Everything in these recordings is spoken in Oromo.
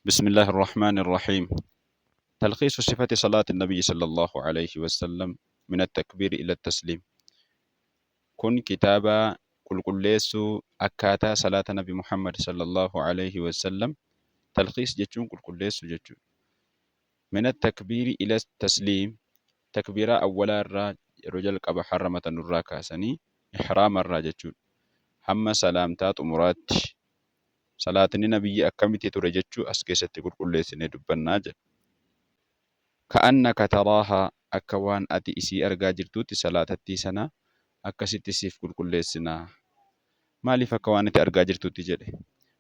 بسم الله الرحمن الرحيم. تلخيص صفة صلاة النبي صلى الله عليه وسلم من التكبير إلى التسليم. Kun kitaaba qulqulleessuu akkaataa salaata Nabi Muhammad sallallahu alayhi wasallam. Talkhiis jechuun qulqulleessuu jechuudha. من التكبير إلى التسليم, takbiiraa awwalaa irraa, yeroo jalqaba harramatan irraa kaasanii, ihraama irraa jechuudha. Hamma salaamtaa xumuraatti salaatni nabiyyi akkamitti ture jechuu as keessatti qulqulleessinee dubbannaa jedha. كأنك تراها, akka waan ati isii argaa jirtuutti salaatattii sana akkasitti siif qulqulleessinaa. Maaliif akka waan ati argaa jirtuutti jedhe?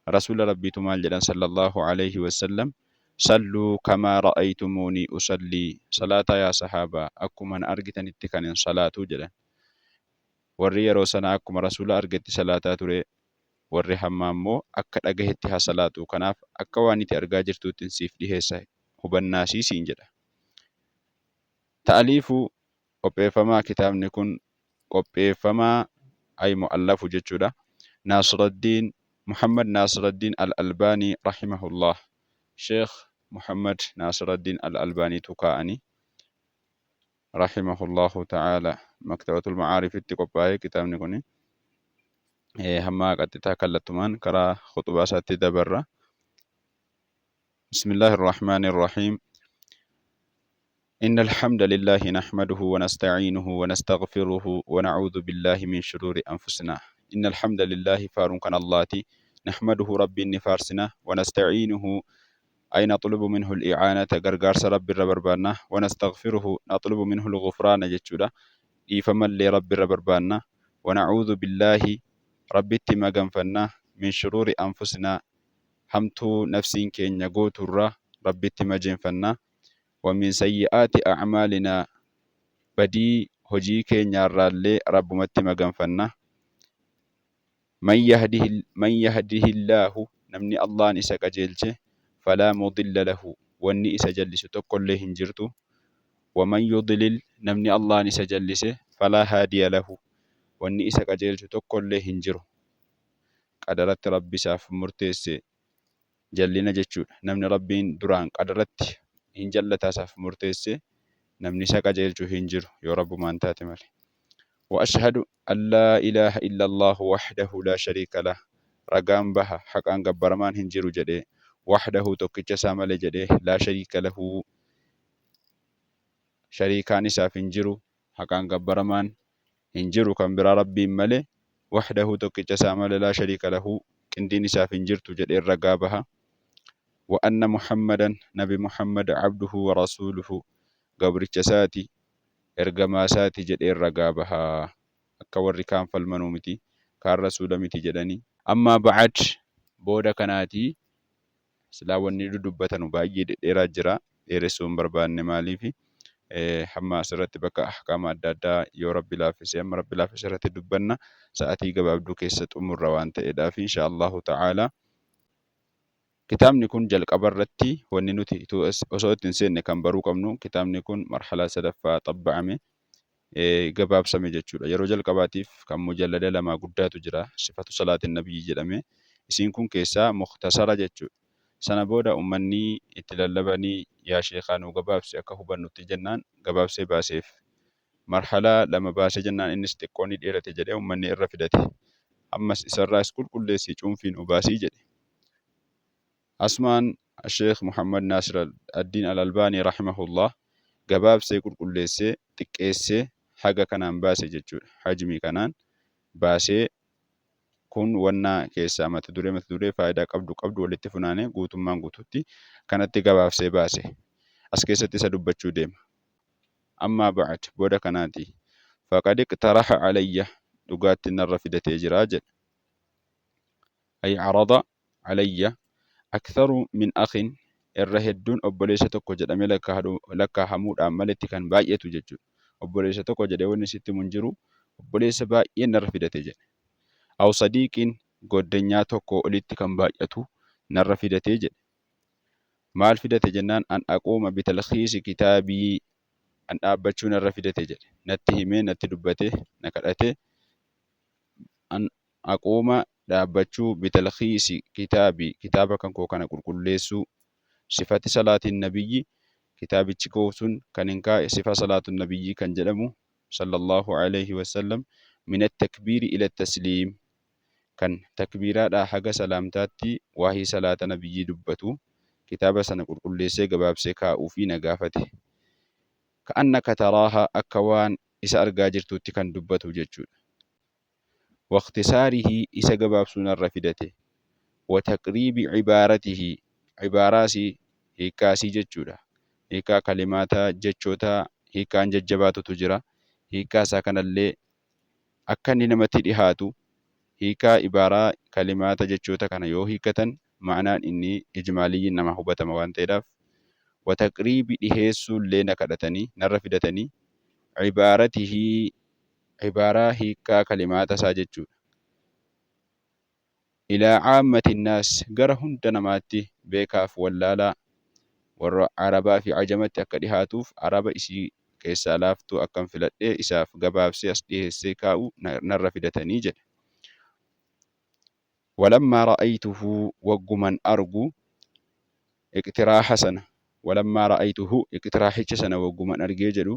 Rasuula Rabbiitu maal jedhan sallallahu alayhi wasallam? صلوا كما رأيتموني أصلي, salaataa yaa sahaabaa, akkuma na argitanitti kan hin salaatuu jedhan. Warri yeroo sana akkuma rasuula argetti salaataa ture. Warri hamma ammoo akka dhagahetti haa salaatu. Kanaaf akka waan itti argaa jirtuutti siif dhiheessa hubannaa siin jedha. Ta'aliifuu, qopheeffamaa, kitaabni kun qopheeffamaa ay mu'allafu jechuudha. Naasiraddiin Muhammad Naasiraddiin Al-Albaanii rahimahullah. Sheekh Muhammad Naasiraddiin Al-Albaaniitu kaa'anii rahimahullahu ta'ala. Maktabatul Ma'aarifitti qophaa'ee kitaabni kuni. Hamma qaxxitaa kallattumaan karaa khutubaa isaatti dabarra. بسم الله الرحمن الرحيم. إن الحمد لله نحمده ونستعينه ونستغفره ونعوذ بالله من شرور أنفسنا. إن الحمد لله, faaruun kan Allaati, نحمده, ربي نفارسنا, ونستعينه أي نطلب منه الإعانة, gargaarsa Rabbi irra barbaanna, ونستغفره, نطلب منه الغفران jechuudha. Dhiifamallee Rabbi irra barbaanna. ونعوذ بالله, Rabbitti maganfanna, من شرور أنفسنا, hamtuu nafsiin keenya gooturraa Rabbitti majeenfanna. ومن سيئات أعمالنا, badii hojii keenyaarraallee Rabbumatti maganfanna. من يهده الله, namni Allaan isa qajeelche, فلا مضل له, wanni isa jallisu tokkollee hin jirtu. ومن يضلل, namni Allaan isa jallise, فلا هادي له, wanni isa qajeelchu tokkollee hin jiru. Qadaratti Rabbi isaaf murteesse jallina jechuudha. Namni Rabbiin duraan qadaratti hin jallataa isaaf murteesse, namni isa qajeelchu hin jiru yoo Rabbumaan taate malee. وأشهد أن لا إله إلا الله وحده لا شريك له, ragaan baha haqaan gabbaramaan hin jiru jedhee, وحده, tokkicha isaa malee jedhee, لا شريك له, shariikaan isaaf hin jiru, haqaan gabbaramaan hin jiru kan biraa Rabbiin malee, وحده, tokkicha isaa malee, لا شريك له, qindiin isaaf hin jirtu jedhee ragaa baha. وأن محمدا, nabi Muhammad, عبده ورسوله, gabricha isaati, ergamaa isaati jedhee ragaa baha. Akka warri kaan falmanuu miti, kaan rasuula miti jedhanii. أما بعد, booda kanaatii, silaa wanni dudubbatanu baay'ee dhedheeraa jira. Dheeressuu hin barbaanne. Maaliifi, hamma asirratti bakka ahkaama adda addaa yoo Rabbi laaffise, amma Rabbi laaffise irratti dubbanna, sa'atii gabaabduu keessa xumurra waan ta'eedhaaf, insha Allahu ta'ala. Kitaabni kun jalqaba irratti wanni nuti osoo itti hin seenne kan baruu qabnu, kitaabni kun marhalaa sadaffaa xabba'ame, gabaabsame jechuudha. Yeroo jalqabaatiif kan mujallada lamaa guddaatu jira. صفة صلاة النبي jedhame. Isiin kun keessaa mukhtasara jechuudha. Sana booda uummanni itti lallabanii, yaa sheekaa, nuu gabaabsi akka hubannutti jennaan, gabaabsee baaseef. Marhalaa lama baasee jennaan, innis xiqqoo ni dheerate jedhee uummanni irra fidate. Ammas isarraas qulqulleessii cuunfii nu baasii jedhe. Asumaan Sheekh Muhammad Naasir Addiin Al-Albaanii rahimahullah gabaabsee, qulqulleessee, xiqqeessee haga kanaan baase jechuudha. Hajmii kanaan baasee, kun wannaa keessaa mata duree faayidaa qabdu qabdu walitti funaanee guutummaan guututti kanatti gabaabsee baase. As keessatti isa dubbachuu deema. أما بعد, booda kanaati. فقد اقترح علي, dhugaatti narra fidatee jira jedha. أي عرض علي أكثر من أخ, irra hedduun obboleessa tokko jedhamee lakkaa'amuudhaan maletti kan baay'atu jechuudha. Obboleessa tokko jedhee wanni sitti himu hin jiru, obboleessa baay'een narra fidate jedhe. أو صديق, goddanyaa tokko olitti kan baay'atu narra fidatee jedhe. Maal fidate jennaan, أن أقوم بتلخيص كتابي, an dhaabbachuu narra fidate jedhe. Natti himee, natti dubbate, na kadhate, أن أقوم, dhaabbachuu, بتلخيص كتابي, kitaaba kan koo kana qulqulleessuu. Sifati salaatiin nabiyyi kitaabichi koo sun kan hin kaa'e sifa salaatun nabiyyii kan jedhamu sallallahu alayhi wasallam min at-takbiiri ila at-tasliim kan takbiiraadhaa haga salaamtaatti waahii salaata nabiyyii dubbatu kitaaba sana qulqulleessee gabaabsee kaa'uufii na gaafate. Ka'annaka taraaha akka waan isa argaa jirtuutti kan dubbatu jechuudha. Wakhtisaarihi isa gabaabsuu narra fidate. Wa taqriibi cibaaratihi cibaaraa isii hiikkaa isii jechuudha. Hiikkaa kalimaataa jechootaa hiikkaan jajjabaatutu jira. Hiikkaa isaa kanallee akka inni namatti dhihaatu hiikaa ibaaraa kalimaata jechoota kana yoo hiikkatan ma'anaan inni ijmaaliyyiin namaa hubatama waan ta'eedhaaf wa taqriibi dhiheessuullee na kadhatanii narra fidatanii cibaaratihi cibaaraa hiikkaa kalimaata isaa jechuudha. Ilaa caammati nnaas gara hunda namaatti beekaaf wallaalaa warra Arabaa fi Ajamatti akka dhihaatuuf Araba isii keessaa laaftuu akkan filadhee isaaf gabaabsee as dhiheessee kaa'u narra fidatanii jedhe. Walammaa ra'aytuhu wagguman argu iqtiraaha sana walammaa ra'aytuhu iqtiraahicha sana wagguman argee jedhu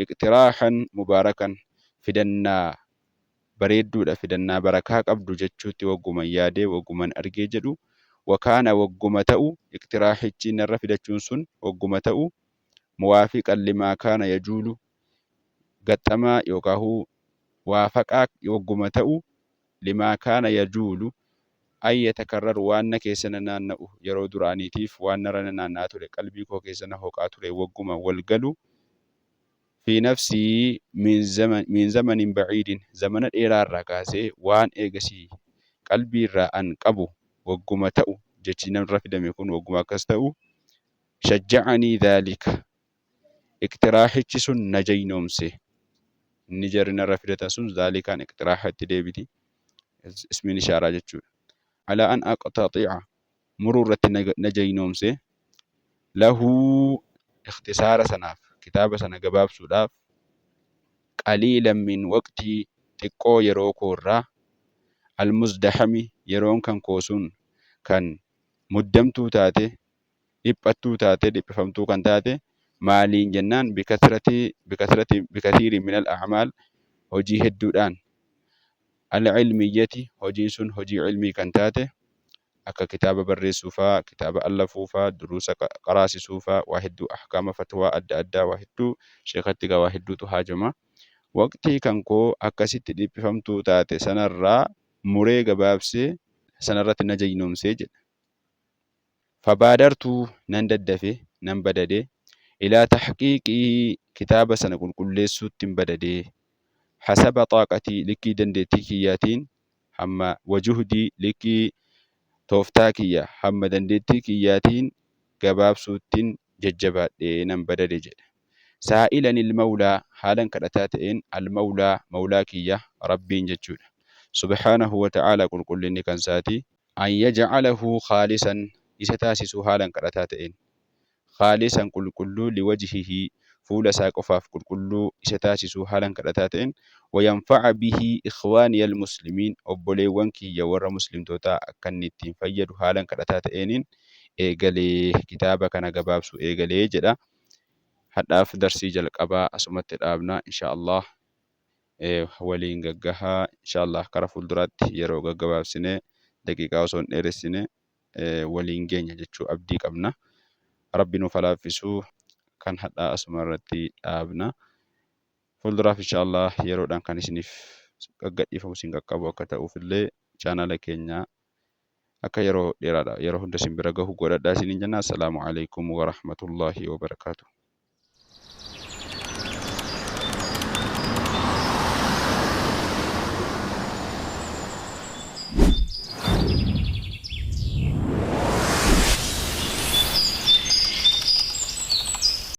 iqtiraahan mubaarakan fidannaa bareedduudha fidannaa barakaa qabdu jechuutti wagguman yaadee wagguman argee jedhu wakaana wagguma ta'u iqtiraahichi narra fidachuun sun wagguma ta'u muwaafiqan limaa kaana yajuulu gaxxamaa yookaahuu waafaqaa wagguma ta'u limaa kaana yajuulu ay yatakarraru waan na keessa na naanna'u yeroo duraaniitiif waan narra na naanna'aa ture qalbii koo keessa na hooqaa ture wagguma wal galu fi nafsii min zamanin ba'iidin zamana dheeraa irraa kaasee waan eegasii qalbii irraa an qabu wagguma ta'u jechi narra fidame kun wagguma akkas ta'u shajja'anii dhaalika iqtiraahichi sun na jaynoomse inni jarri narra fidatan sun zaalikaan iqtiraaha itti deebiti ismiin ishaaraa jechuudha alaa an aqtaxi'a muruu irratti na jaynoomse lahu ikhtisaara sanaaf kitaaba sana gabaabsuudhaaf qaliilan min waqtii xiqqoo yeroo koorraa almuzdahami yeroon kan koo sun kan muddamtuu taate dhiphattuu taate dhiphifamtuu kan taate maaliin jennaan bikasrati bikasrati bikasiirin minal a'maal hojii hedduudhaan al-ilmiyyati hojiin sun hojii ilmii kan taate akka kitaaba barreessuu faa, kitaaba allafuu faa, duruusa qaraasisuu faa, waa hedduu ahkaama fatwaa adda addaa waa hedduu sheekatti egaa waa hedduutu haajama. Waqtii kan koo akkasitti dhiphifamtuu taate sanarraa muree gabaabsee sanarratti na jaynoomsee jedha. Fabaadartu nan daddafe, nan badade, ilaa tahqiiqii kitaaba sana qulqulleessuuttin badade. Hasaba xaaqatii likkii dandeettii kiyyaatiin hamma wa juhdii likkii tooftaa kiyya hamma dandeettii kiyyaatiin gabaabsuuttin jajjabaadhe nan badade jedhe. Saa'ilanil mawlaa haalan kadhataa ta'een al-mawlaa mawlaa kiyya Rabbiin jechuudha. Subhaanahu wa ta'aalaa qulqullinni kan isaati. An yaj'alahu khaalisan isa taasisuu haalan kadhataa ta'een. Khaalisan qulqulluu liwajhihi fuula isaa qofaaf qulqulluu isa taasisuu haalan kadhataa ta'een. Wayanfa'a bihi ikhwaaniyal muslimiin obboleewwan kiyya warra muslimtootaa akka inni ittiin fayyadu haalan kadhataa ta'eenin eegalee kitaaba kana gabaabsuu eegalee jedha. Hadhaaf darsii jalqabaa asumatti dhaabna inshaa Allah. Waliin gaggahaa inshaa Allah kara fuulduraatti yeroo gaggabaabsine daqiiqaa osoo hin dheeressine waliin geenya jechuu abdii qabna. Rabbi nuuf haa laaffisu kan hadhaa asuma irratti dhaabna. Fuulduraaf inshaa Allah yeroodhaan kan isiniif gaggadhiifamu isin qaqqabu akka ta'uuf illee chaanaala keenya akka yeroo dheeraadha yeroo hunda isin bira gahu godhadhaa isiniin jenna. Assalaamu alaikum wa rahmatullahi wa barakaatuh.